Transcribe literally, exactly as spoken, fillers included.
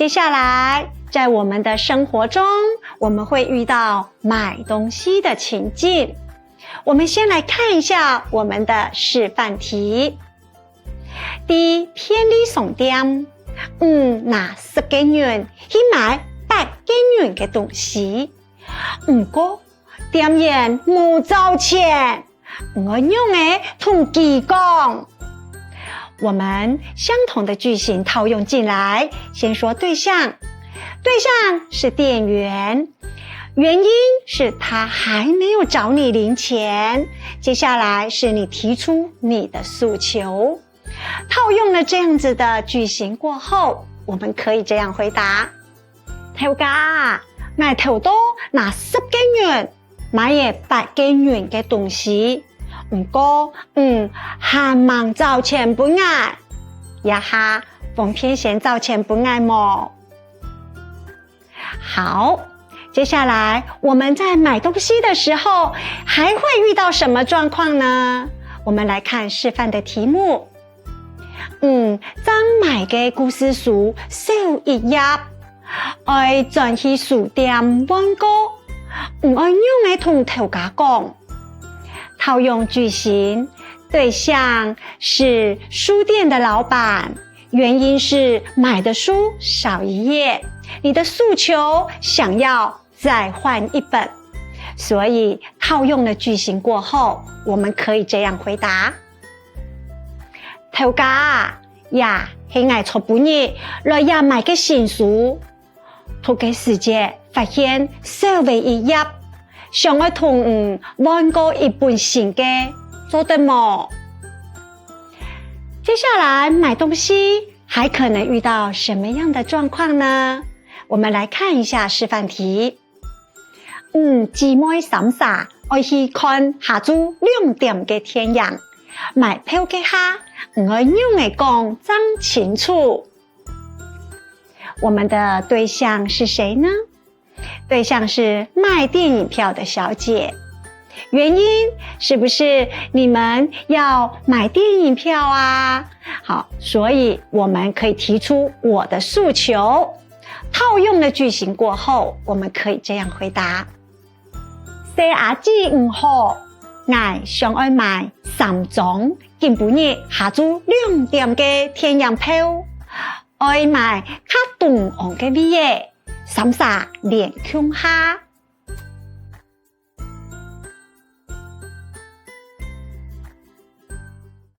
接下來，在我們的生活中，我們會遇到買東西的情境。我們先來看一下我們的示範題。在便利商店，你拿十個銀去買八個銀个東西，毋過店員無找錢，你愛仰仔同佢講？我們相同的句型套用進來，先說對象，對象是店員，原因是他還沒有找你零錢，接下來是你提出你的訴求。套用了這樣子的句型過後，我們可以這樣回答：頭家啊，𠊎頭到拿十個銀，買了八個銀个東西，毋過，嗯，還吂找錢分𠊎。這下方便先找錢分𠊎無？好，接下來我們在買東西的時候，還會遇到什麼狀況呢？我們來看示範的題目。嗯，正買个故事書少一頁，愛轉去書店換過，你愛仰仔同頭家講？套用句型，對象是書店的老闆，原因是買的書少一頁，你的訴求想要再換一本。所以套用了句型過後，我們可以這樣回答：頭家啊，這係𠊎昨晡日來這買个新書，讀个時節發現少了一頁，想愛同你換過一本新个，做得無？接下來買東西還可能遇到什麼樣的狀況呢？我們來看一下示範題。嗯，姊妹三儕愛去看下晝兩點个電影，買票該下，你愛仰仔講正清楚？我們的對象是誰呢？對象是賣電影票的小姐。原因是不是你們要買電影票啊？好，所以我們可以提出我的訴求。套用了句型過後，我們可以這樣回答：細阿姊你好，𠊎想愛買三張今晡日下晝兩點个電影票，愛買較中央个位仔，三儕連共下。